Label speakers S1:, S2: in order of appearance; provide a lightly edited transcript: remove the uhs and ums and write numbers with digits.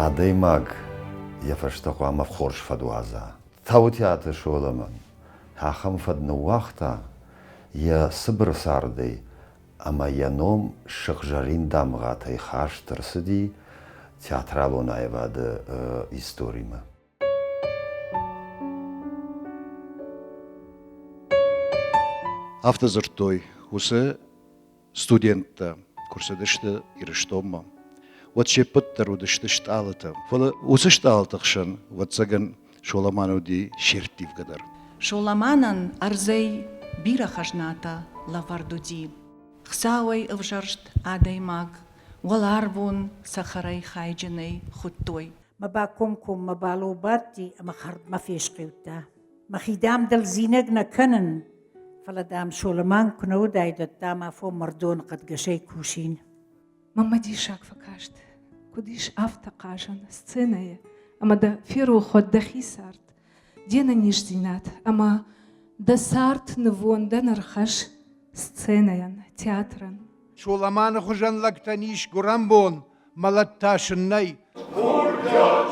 S1: Адӕймаг йӕ фӕстӕ хъуамӕ хорз фӕд уадза. Таутиаты Соломон ахӕм фӕд ныууагъта йӕ цыбыр цардӕй ӕмӕ йӕ ном сыгъзӕрин дамгъӕтӕй хаст ӕрцыди театралон аивады историмӕ.
S2: Афтӕ дзырдтой уыцы студенттӕ, куы рцыдысты Ирыстонмӕ, уӕд се ппӕт дӕр уыдысты стъалытӕ. Фӕлӕ уыцы стъалыты хсӕн, ӕвӕццӕгӕн, Соламан уыди се рттивгӕ дӕр.
S3: Соламанӕн ӕрдзӕй бирӕ хӕзнатӕ лӕвӕрд уыди. Хуыцауӕй ӕвзӕрст адӕймаг уӕларвон цӕхӕрӕй хайджынӕй хуыдтой.
S4: Мӕ бакомкоммӕ бало бадти ӕмӕ хӕрдмӕ фесхъиудта. Мӕхи, дам, дӕлдзинӕг нӕ кӕнын, фӕлӕ, дам, Соломан куы нӕ уыдаид, уӕд, дам, афон мӕрдон хъӕдгӕсӕй кусин.
S5: Мӕнмӕ диссаг фӕкаст, куыд ис афтӕ хъазӕн сценӕйы, ӕмӕ дӕ ферох уӕд дӕхи цард, де нӕниздзинад ӕмӕ дӕ цард нывондӕн ӕрхӕсс сценӕйӕн, театрӕн.
S6: Соламаны хуызӕн лӕгтӕн ис гуырӕнбон, мӕлӕт та сын нӕй.
S7: Курдиат!